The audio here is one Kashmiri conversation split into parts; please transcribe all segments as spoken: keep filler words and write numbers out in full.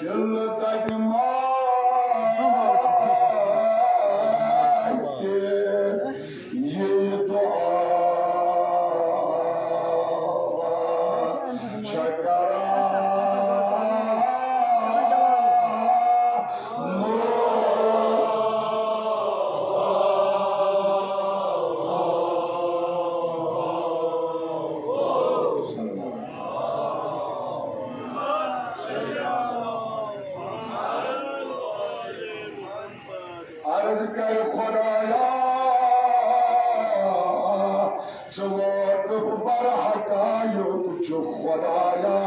دِل تَتہِ ماتہِ یہِ دُعا چھےٚ کران۔ عرض کر خدایا، ژٕ ووتُکھ برحقایُک چھُکھ خدایا،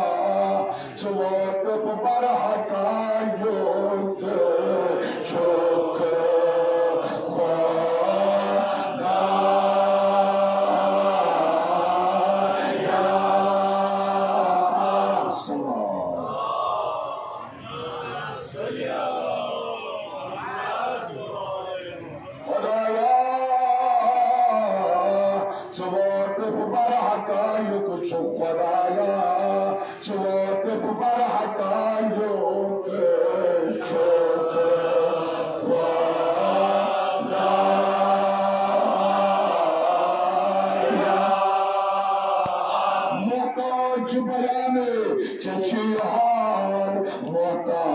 ژٕ ووتُکھ برحقایُک چھُکھ خدایا۔ سلام۔ خدایا، ژٕ ووتُکھ برحقایُک چھُکھ خدایا، ژٕ ووتُکھ برحقایُک چھُکھ خدایا۔ محتاج بیانے ژےٚ چھُے حال محتاج۔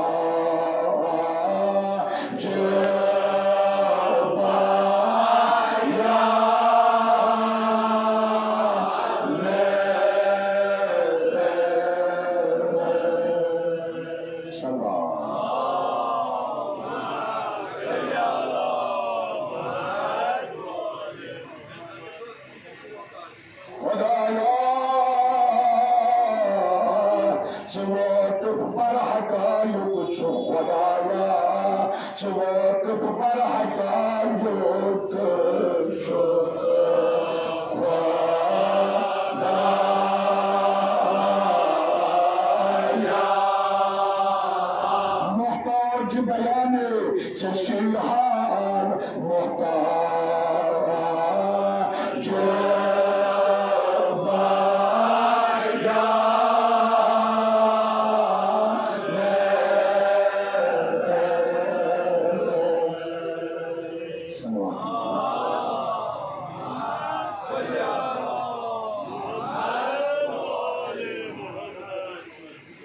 خدایا، ژٕ ووتُکھ برحقایُک چھُکھ خدایا، ژٕ ووتُکھ برحقایُک چھُکھ خدایا۔ محتاج بیانے ژےٚ چھُے حال محتاج۔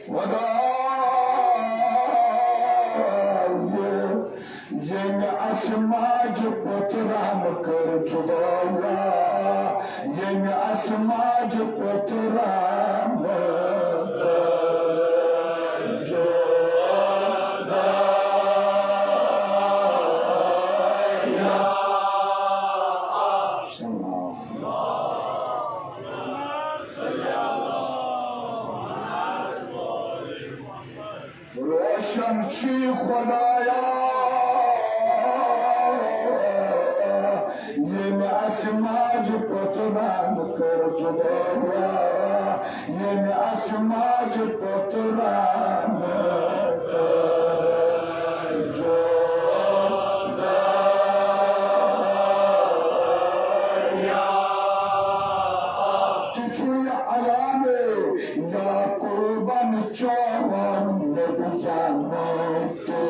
خدایا، ییٚمہِ اَسہِ ماجہِ پوٚت رحم کٔر جُدایا، ییٚمہِ اَسہِ ماجہِ پوٚت رحم کٔر جُدایا۔ سلام۔ روشن چھی خدایا، ییٚمہِ اَسہِ ماجہِ پوٚت رحم کٔر جُدایا، ییٚمہِ اَسہِ ماجہِ پوٚت رحم کٔر جُدایا۔ تہِ چھُ یہِ علامے یعقوبن چون نبیانو تہِ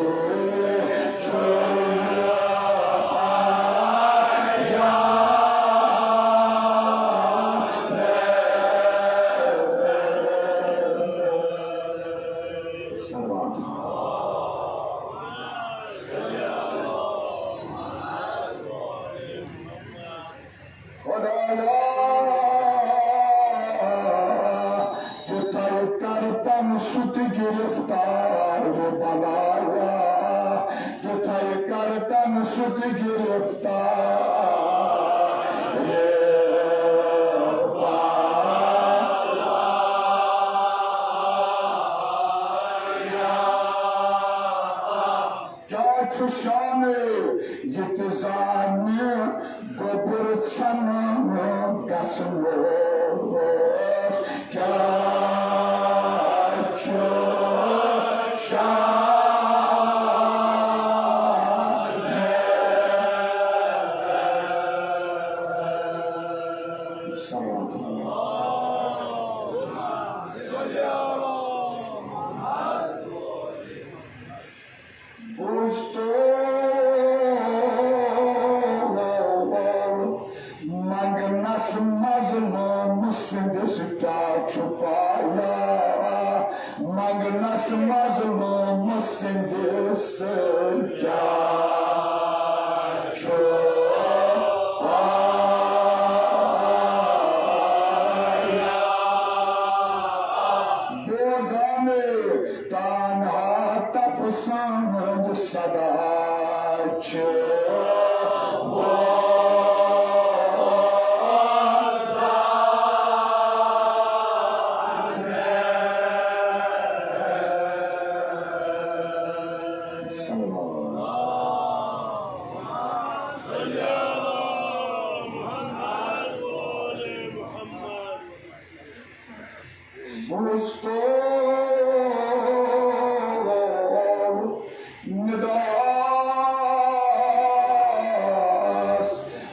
چھُ یہِ علامے۔ صلوات۔ خدایا، تِتھے کر تم سُہ تہِ گرفتار بلایا، تِتھے کر تم سُہ تہِ گرفتار بلایا۔ کیٛاہ چھُ شانٕے یہِ تہِ زانہِ گوٚبُر ژھٮ۪نہٕ گژھن وول اوس؟ کیٛاہ چھُ شانٕے؟ صلوات اللہ۔ منگنس مظلوم سندس کیا چھ بوزان تنہا تپسند صدا چھ بوزان۔ بوز تو نداس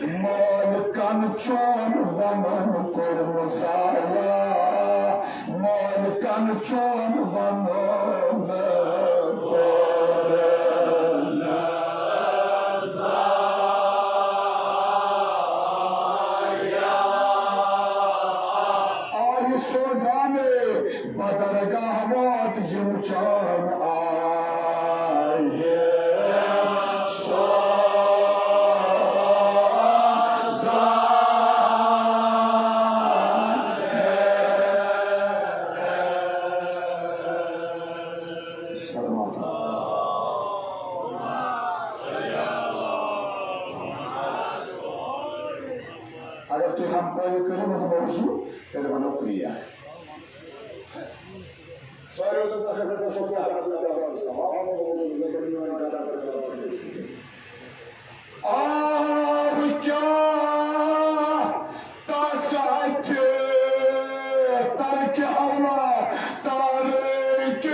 مالکن چون ونن کوٚرمُت ضایع، مالکن چون ونن کوٚرمُت ضایع۔ آیہِ سوزانہٕ بدرگاہ ووت یِم چٲنۍ آیہِ سوزانہٕ۔ سلامت۔ اگر تُہۍ ہمپٲرۍ کٔرِو، بہٕ دِمو سُہ، تیٚلہِ وَنو کرٛیہ۔ ساروِیو دوٚپ، اگر مےٚ تۄہہِ سۭتۍ کانٛہہ کَتھ کَرِ، تَمہِ ساتہٕ سَماوان اوسُس، مےٚ کٔر میٛٲنۍ کَتھ اگر کَران چھُ، تیٚلہِ چھُ۔ آو کیٛاہ تَس اَتھِ ترکِ اولا ترکِ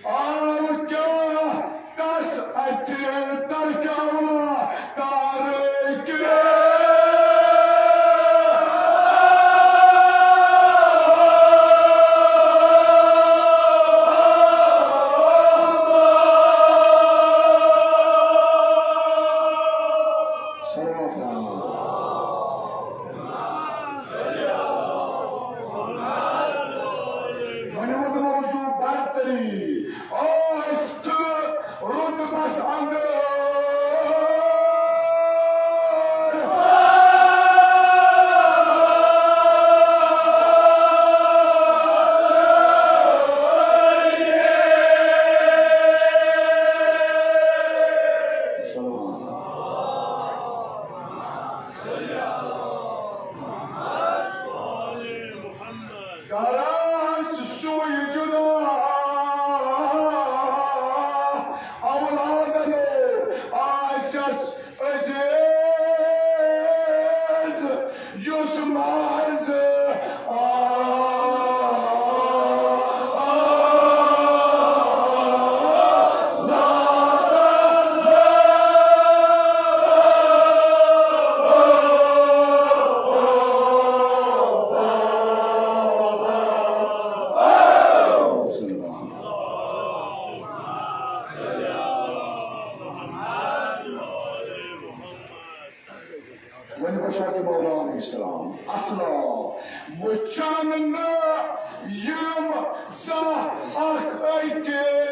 آو کیٛاہ تَس اَتھِ ترکہِ اولا ترکہِ۔ صلوات۔ وۄنۍ ووت موضوع برتری۔ آستہٕ رُتبس اندر۔ کرس سوی جدا اولادن آسس عزیز یس ماز۔ وۄنۍ وٕچھو کہِ مولا علیہ السلام اصلا وٕچھان نہٕ یِم زانٛہہ اکھ أکِس۔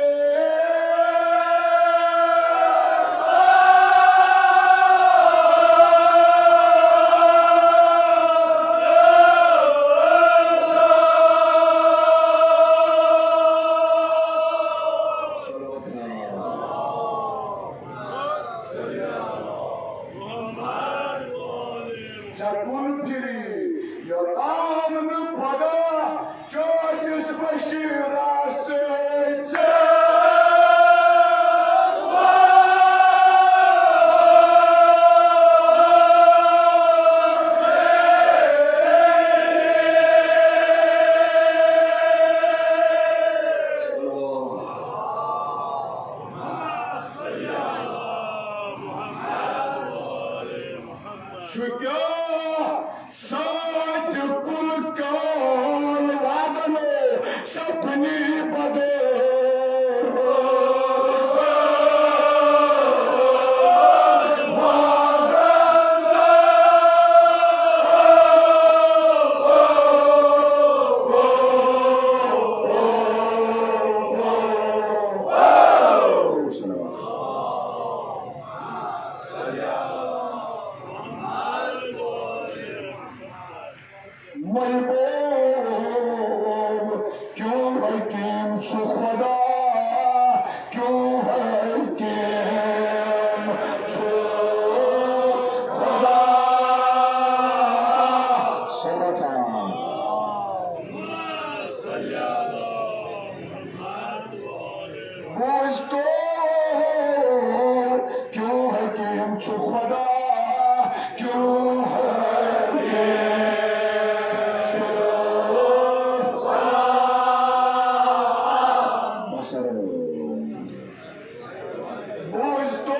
ژےٚ کُن پھِری یوٚتام نہٕ خۄدا چٲنِس بشیٖرس سۭتۍ۔ شُکیو ساتہِ کُل کال واتنو سپنی بدل۔ محبوب، کیوں حکیم چھُ خدا، کیوں حکیم چھُ خدا۔ صلوات۔ بوز تو، کیوں حکیم چھُ خدا، کیوں حکیم چھُ خدا۔ بصر۔ بوز تو،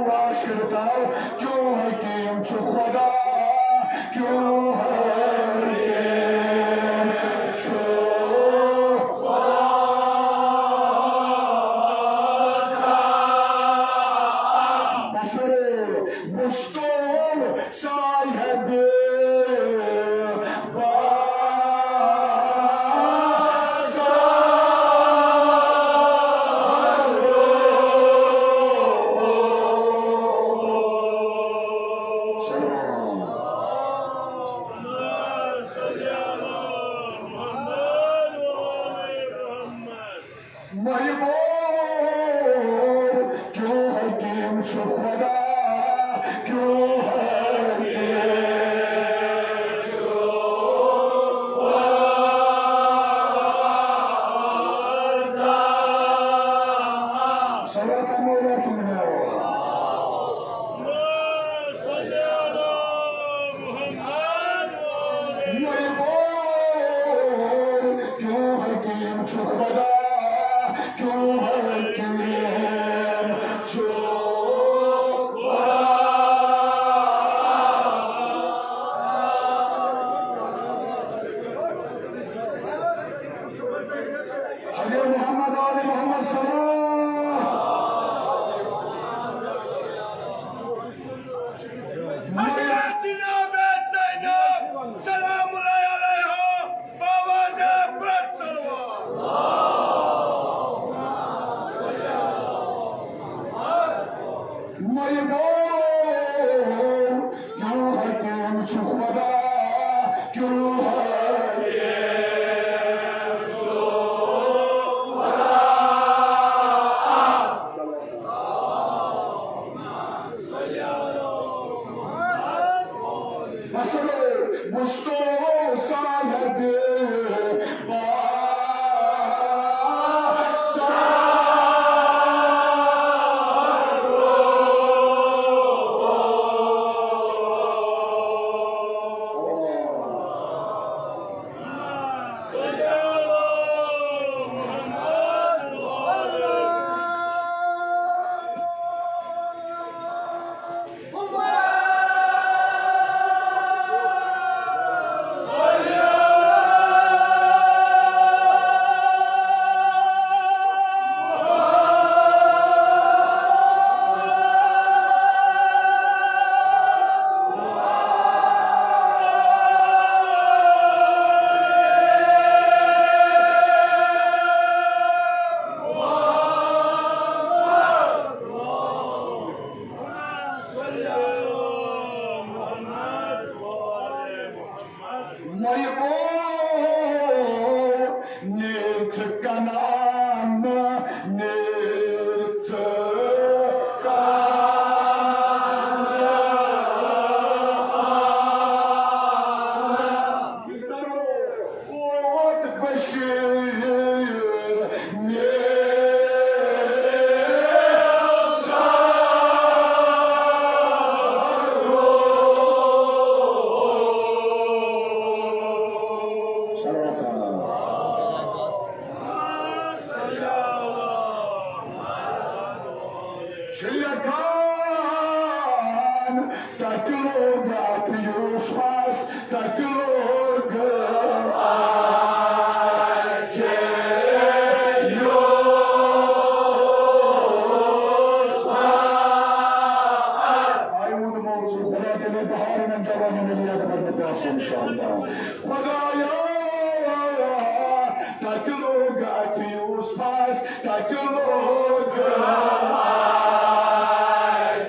واش کرتاو، کیوں حکیم چھُ خدا، کیوں حکیم چھُ خدا۔ بصر، بوز تو، صاحب بصر۔ محبوب، کیوں حکیم چھُ خدا، کیوں حکیم چھُ خدا۔ صلوات مولا سنگھ۔ محبوب، کیوں حکیم چھُ خدا، کیوں حکیم چھُ خدا۔ حضرت محمد، آل محمد صلوات۔ حضرت جناب زینب سلام اللہ علیہا بآواز بلند صلوات۔ محبوب، کیوں حکیم چھُ خدا، کیوں حکیم چھُ خدا۔ بصر، بوز تو، صاحب بصر۔ محبوب، نیت کنان، نیت کنان۔ قوت بشیر۔ تَتہِ لوٚگ اَکھ یوٗسفَس، تَتہِ لوٚگ اَکھ یوٗسفَس۔ آے ووٚن موضوع، خدا دِنو بہار یِمَن جوانَن علی اکبر نہٕ پاسہٕ، اِنشاءاللہ۔ خدایا، تَتہِ لوٚگ اَکھ یوٗسفَس، تَتہِ لوٚگ اَکھ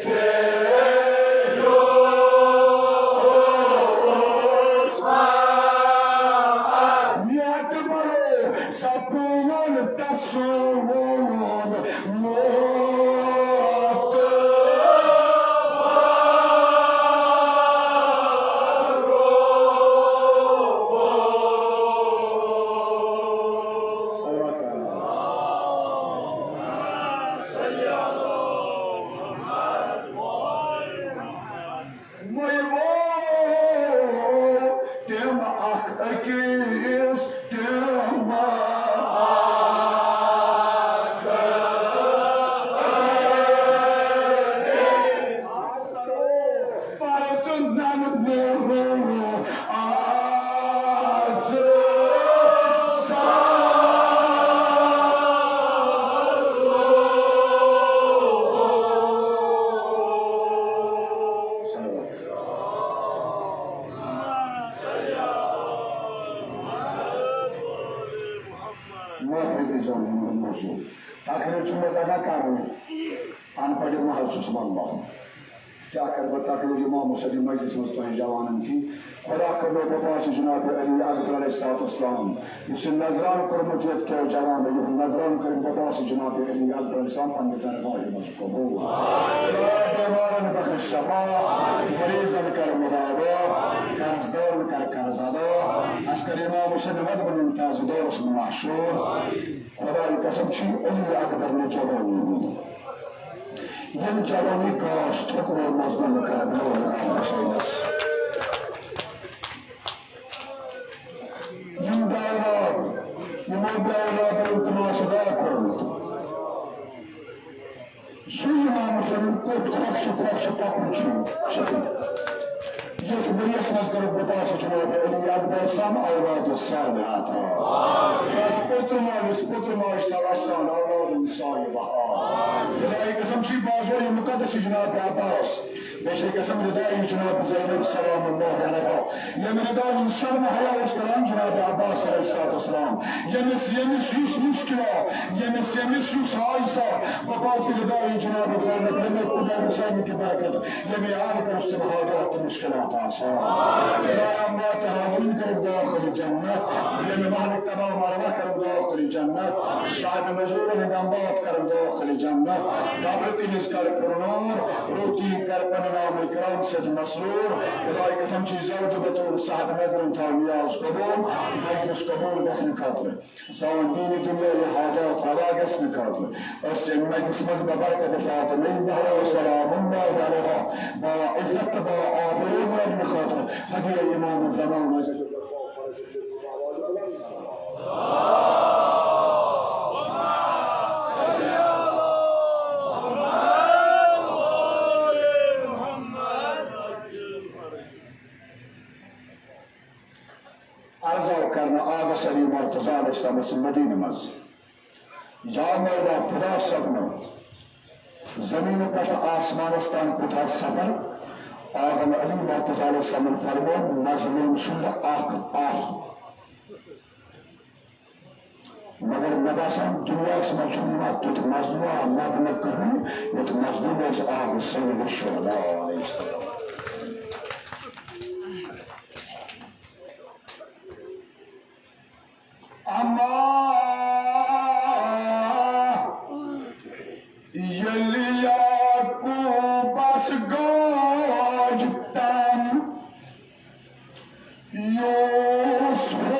یوٗسفَس۔ یَتھ بَرو سکوٗن تسوٗن موت۔ وۄنۍ ووت تِم اکھ أکِس، تِم اکھ أکِس۔ پرزٕ نن نیرو آز سال۔ معافی دی جان موضوع۔ تقریر چھُ مےٚ تگان کرُن۔ ان پڑھ مہ حظ چھُس ونان۔ کیٛاہ کرٕ بہٕ تقریر امام حسین مجلس منٛز تۄہہِ جوانن تھی؟ خدا کرنو بہٕ پاس جناب علی اکبر علیہ الصلوۃ والسلام۔ یُس یہِ نذران کوٚرمُت یتھ کیو جوانو، یِہُنٛد نذران کٔرِتھ بہٕ پاس جناب علی اکبر علیہ السلام پننہِ درگاہہِ منٛز قبول۔ یا بیمارن بخش شفا، مریضن کر مداوا، قرض دارن کر قرض ادا۔ عسکر امام حسین ودونی تازٕ دورس منٛز مشہور۔ خدای قسم چھی علی اکبر نے جوانی دی۔ یم جوانی کاش تھوک وہ مزدور کر بلو حسینس۔ یم بیولاد، یمو بیولاد التماس ادا کرمت۔ سُے امام حسین کوٚت خۄش چھُ، خۄش چھُ پکُن چھُ، چھُ۔ یتھ ؤریس منٛز کٔرٕکھ بہٕ پاس جناب علی اکبر سان اولاد صالحہ عطا۔ تتھ پوٚتُم آو یُس پوٚتُم آو یُس تھاو اسہِ سان اولاد سایہِ بہار۔ خدای قسم چھی بازو یہ مقدس جناب عباس۔ بیٚیہِ چھِ قسم ردائی جناب زینب سلام اللہ علیہا۔ ییٚمہِ ردائی ہُنٛد شرم حیا اوس کران جناب عباس علیہ الصلوۃ والسلام۔ ییٚمِس، ییٚمِس یُس مشکلات، ییٚمِس، ییٚمِس یُس حاجتہ، بہٕ پاس ردائی جناب زینب، ییٚمہِ خدا حسین کی برکت، ییٚمہِ آل کر اس تم حاجات تہٕ مشکلات آسان۔ خدایا، اموات حاضرین کر داخل جنت، ییٚمہِ محلک تباہ مروہ کر داخل جنت، صاحب نزول ہند اموات کر داخل جنت، قبر تہنٛز کر پرنور، روح تہنٛد کر پنہ نام کرام سۭتۍ مسرور۔ خدای قسم چھی زوج بطور صاحب نظرن تھاو نیاز قبول، مجلس قبول گژھنہٕ خٲطرٕ، سون دینی دنیاوی حاجات روا گژھنہٕ خٲطرٕ، أسۍ ییٚمہِ مجلس منٛز ببرکت فاطمہ زہرا سلام اللہ علیہا با عزت با آبرو روزنہٕ خٲطرٕ ہدیہ امام زمان عرض آو کرنہٕ آغس علی مرتضی علیہ السلام سٕنٛدِ مدینہٕ منٛز، یا مولا خدا صٲبنو زمین پٮ۪ٹھ آسمانس تام کوٗتاہ سفر، آغن علی مرتضی علیہ السلامن فرموو مظلوم سُنٛد اکھ آہ۔ مگر مےٚ باسان، دُنیاہَس منٛز چھُنہٕ یِوان تیُتھ مظلوم لَبنہٕ کٕہٕنۍ، یُتھ مظلوم اوس آغ سید الشہداء علیہ السلام۔ اما ییٚلہِ یعقوبس گوج تن، یوسفن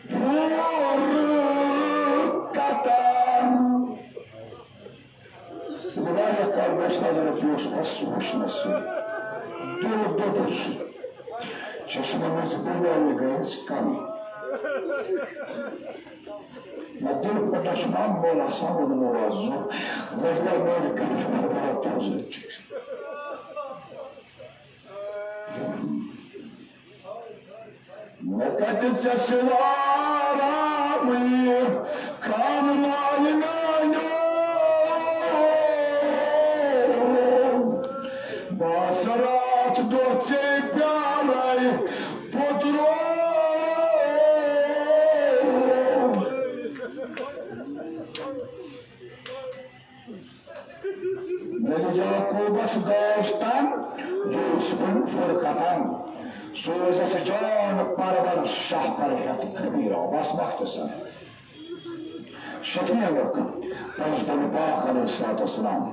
پھوٚر کتن۔ واریاہ کال گوٚو حضرت یوسفس وٕچھنس۔ دِل دوٚدُس۔ چشمہٕ منٛز دُنیاہٕے گٔیَس کم۔ نہ دِل پتہ چھُ نام مولا صاحب ووٚنمُت آز زُو، لٔگۍ مےٚ مٲلۍ گرِ بَرابر تھوٚزرٕچ۔ مےٚ کَتہِ ژےٚ سِوارامٕے خان مالہِ میٛانیو۔ بہٕ آسہٕ راتھ دۄہ ژے پیارے پوٚترو۔ ییٚلہِ یعقوبس داج تن، یوسفن فرقتن۔ سوزس جان پرور شاہ پر ہیتھ کبیرا۔ بس مختصر۔ شفیعک پنجتن پاک علیہ الصلوۃ والسلام۔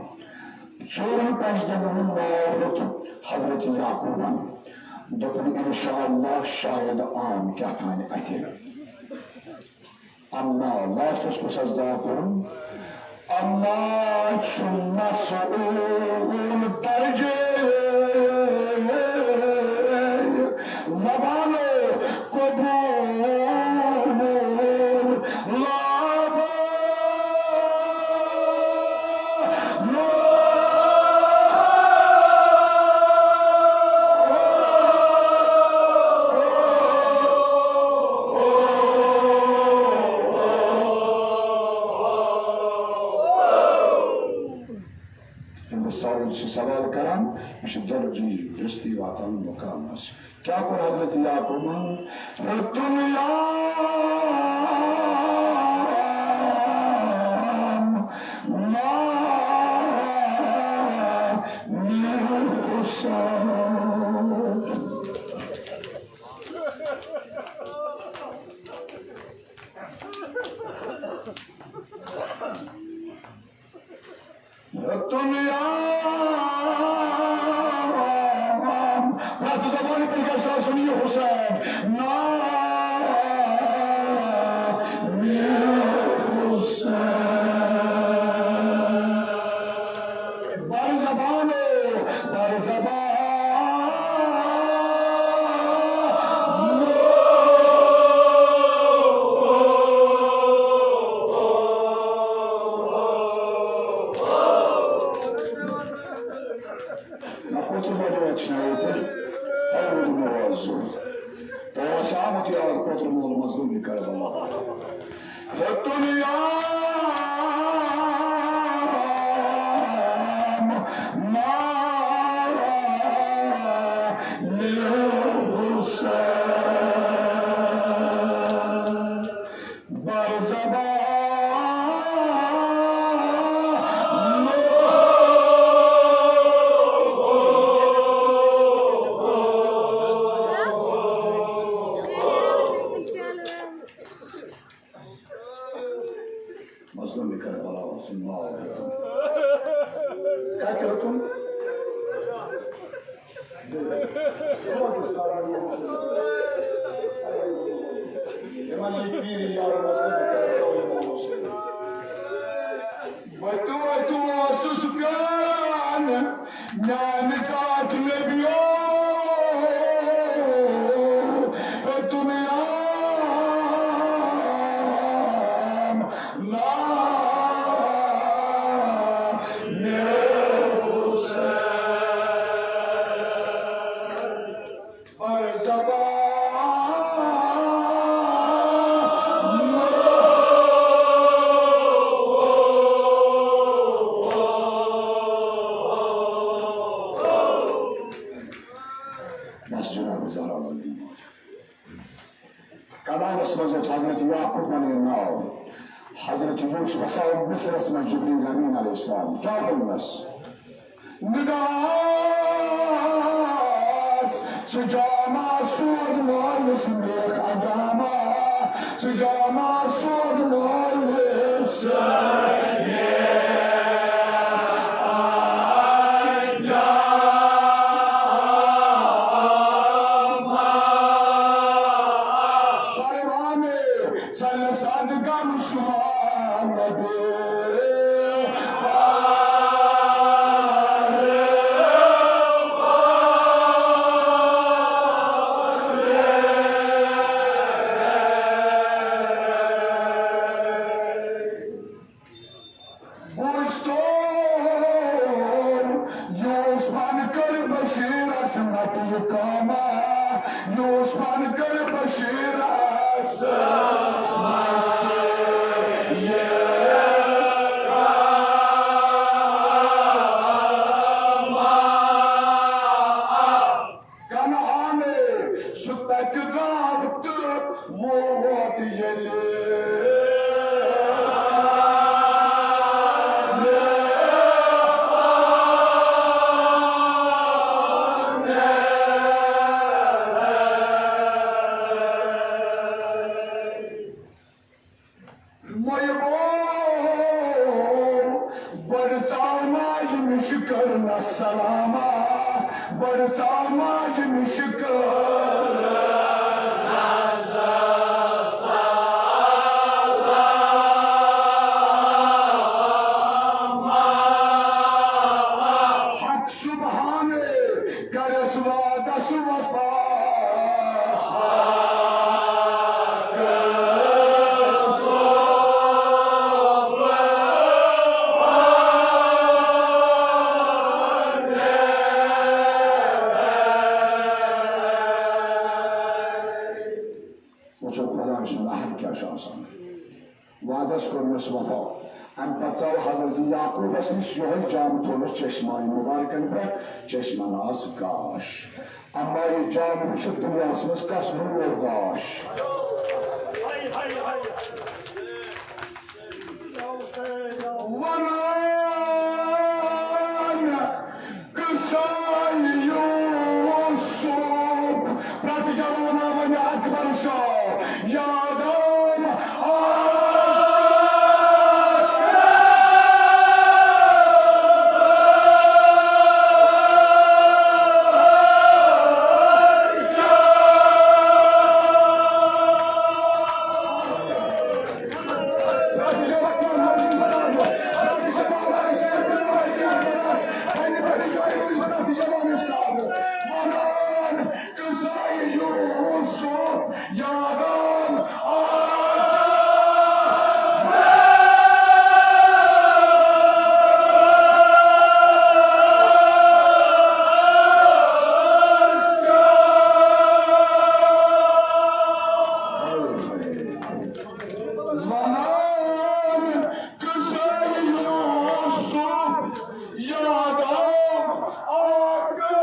ژورن پنجتن ہُنٛد ناو ہیوٚت حضرت یعقوبن۔ دوٚپُن، انشاءاللہ شاید آن کیٛاہ تام اتھِ۔ اما لاسٹس کُس حظ دعا پوٚرُن؟ اما چھُ مسئول درجے لبانو قبول لابا۔ ییٚلہِ سوال چھِ سوال کران، یہِ چھُ دۄدٕچی دٔستی واتان مُقامس۔ کیٛاہ کوٚر حضرت یعقوبن؟ دُنیا ما میرے ساتھ۔ دُنیا، پرٛٮ۪تھ زبانہِ پٮ۪ٹھ گژھِ آسُن یہِ حسین۔ نام حسین۔ بر زبانو، بر زبان۔ نہ کوٚت وَنو اَتہِ چھِنہٕ ییٚتہِ۔ ہَے ووٚنمو آز ضوٚرَتھ۔ تۄہہِ آسہِ آمُت یاد پوتُر مول مظلوم کربلا۔ دُنیا ما میرے حسین۔ بر زبان۔ مظلوم کربلا سُنٛد ناو ہیوٚتُن۔ کَتہِ ہیوٚتُن؟ یِمن یہِ پیٖر یار مظلوم کربلا یِمن اوس۔ وَتہِ وَتہِ اوسُس پیاران۔ میانہِ ٹاٹھۍ نبیو، اے دُنیا، نا میرے حسین۔ بر زبان۔ بس جناب زہرا مدینہ۔ کلامس منٛز یتھ حضرت یعقوب علیہ ناو، حضرت یوسف ہسا آو مصرس منٛز جبریل امین علیہ السلام۔ کیٛاہ ووٚنمس؟ نِداس ژٕ جاما سوز مٲلِس میکھ اگاما، ژٕ جاما سوز مٲلِس میکھ اگاما۔ پروانہٕ ژَلہِ صدقم شُمار نبی۔ مۄیہِ بو، بڑٕ ژاو ماجہِ مِشہِ کٔرنس سلاما، بڑٕ ژاو ماجہِ مِشہِ کٔرنس سلاما۔ حق سبحانہٕ کرس وعدس وفا۔ وٕچھو خۄداے سُنٛد عہد کیٛاہ چھُ آسان۔ وعدس کوٚرنس وفا۔ امہِ پتہٕ ژاو حضرت یعقوبس نِش یِہوٚے جام، تھوٚونس چشمہ مبارکن پٮ۪ٹھ، چشمن آس گاش۔ اما یہِ جام وٕچھِتھ دُنیاہس منٛز کس روو گاش؟ ونان قصہ یوسف، پرٛٮ۪تھ جوانہ ونہِ اکبر شاہ، یاد آو۔ ونان قصہ یوسف، یاد آو آقا۔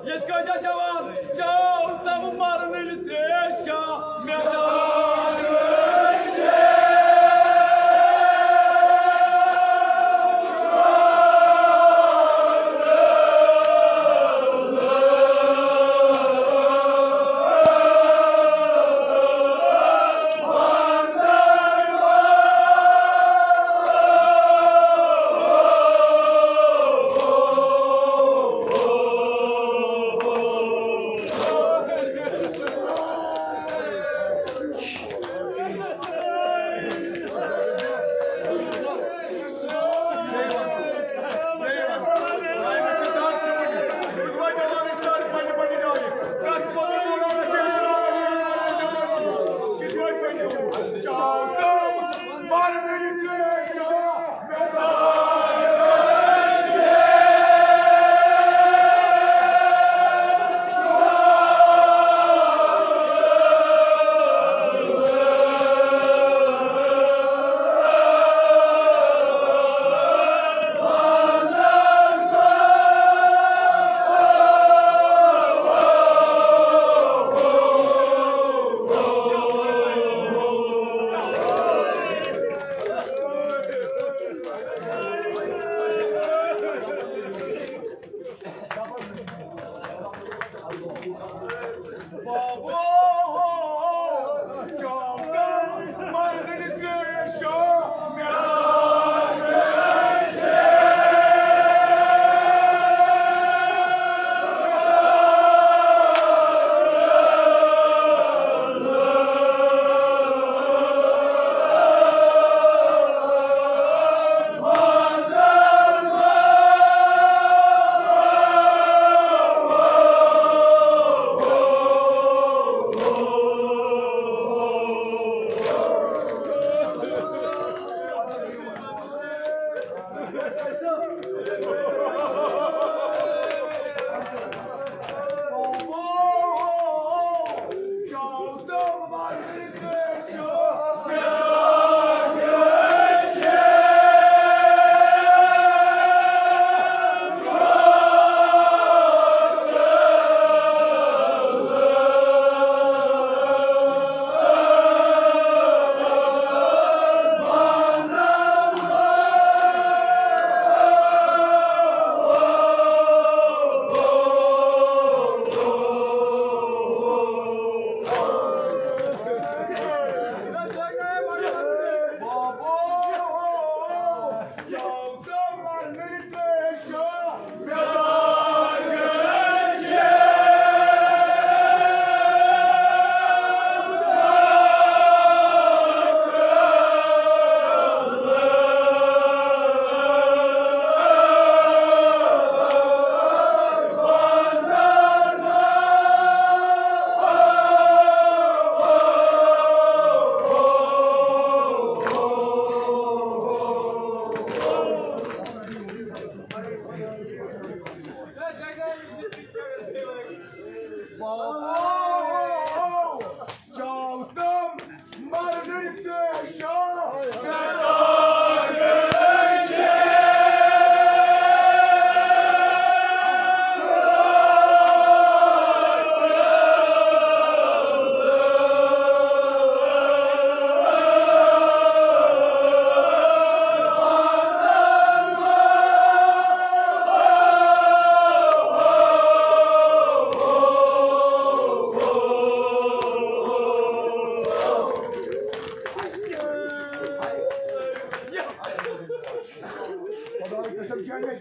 یِتھ کٲٹھۍ جوان چاو تم مرنٕچ تریش چھا مےٚ جوان۔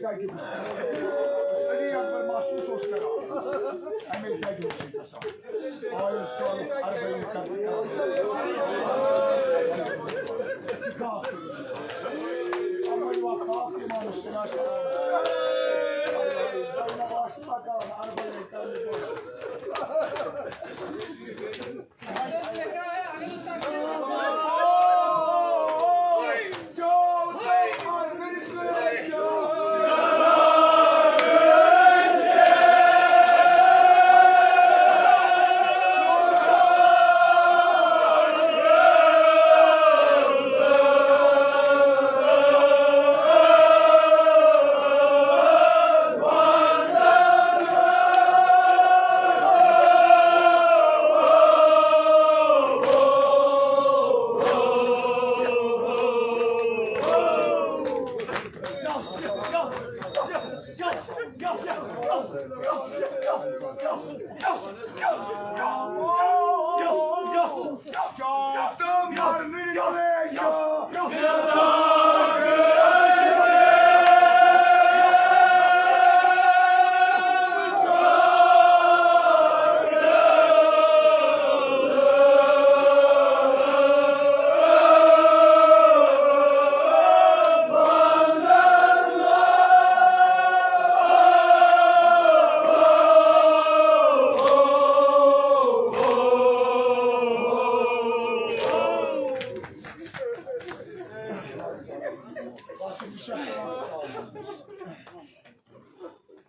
علی اکبر محسوس اوس کران، اَمے دَگہِ اوس یہِ گژھان۔ آیُل صالح اربعین کرنہٕ۔ اَمے وقت اکھ اِمامَس تہِ آسہِ۔ زینب آسہِ پکان اربعین کرنہٕ۔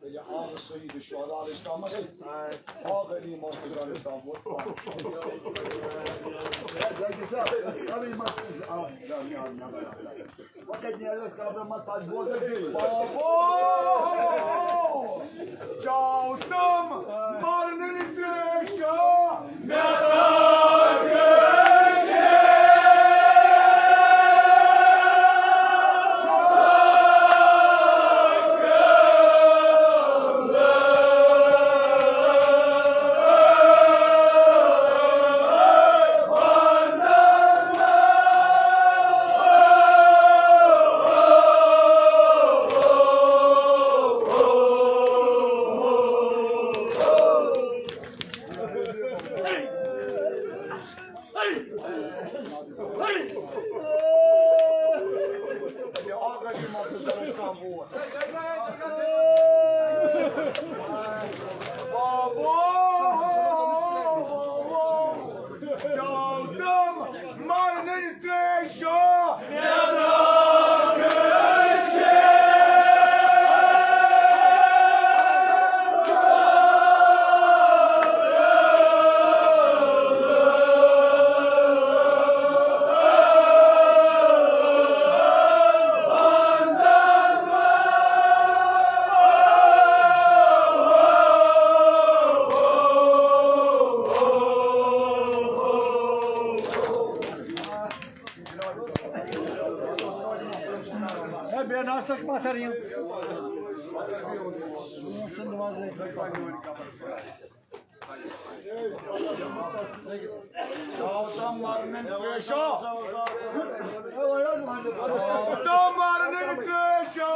ییٚلہِ آو سید شہدا علیہ السلامس، آو غنی مرتضی علیہ السلام ووت پانہٕ۔ وۄنۍ کتہِ نیرِ أسۍ قبرِ منٛز پتہٕ بوزو بیٚیہِ۔ بابو! جاو تم مرنٕنۍ تریشہ۔ ہے، بے ناسک پتھر یِم۔ سُنٛد وَزن۔ گوتم مرنن پیشو۔ گوتم مرنن پیشو۔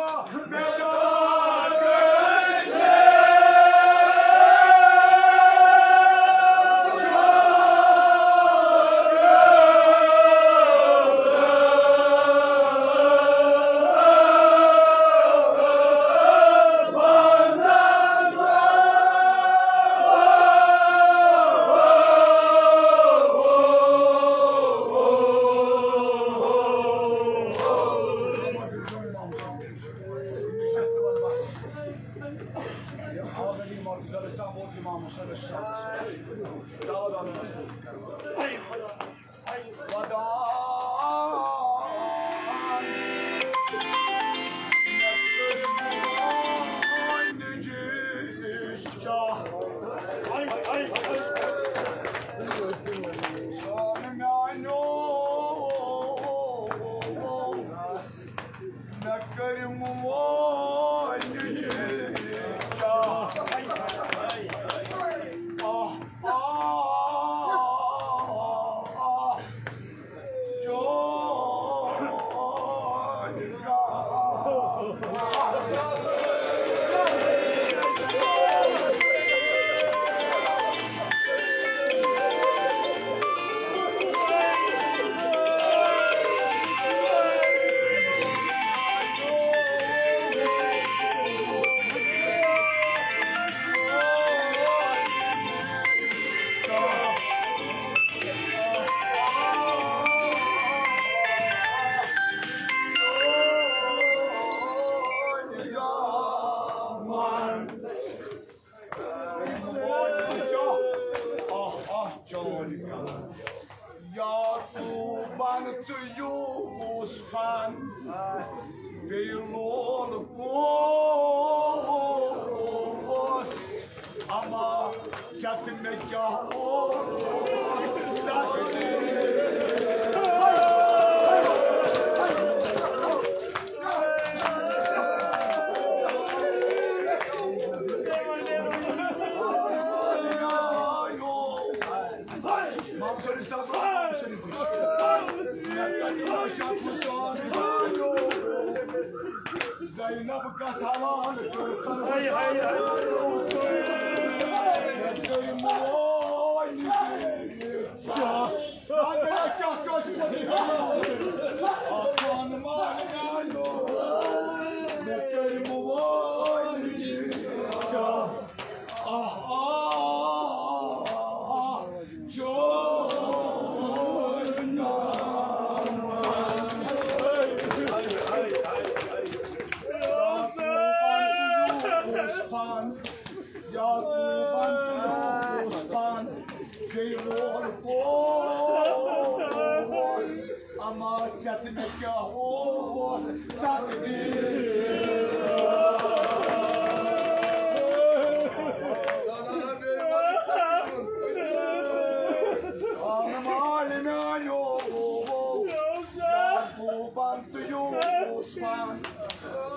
بیدار پیشو۔ یعقوبن تہٕ یوسفن بیٚیہِ لول کوس، اما چتھ مےٚ کیٛاہ اوس تقدیٖر۔ زینب کس حوالہٕ کٔر۔ یعقوبن تہٕ یوسفن بیٚیہِ لول کوس، اما ژےٚ تہٕ مےٚ کیٛاہ اوس تقدیٖر۔ عالم عالمانیو، یعقوبن تہٕ یوسفن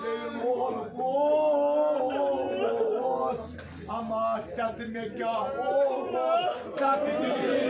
بیٚیہِ لول کوس، اما ژےٚ تہٕ مےٚ کیٛاہ اوس تقدیٖر۔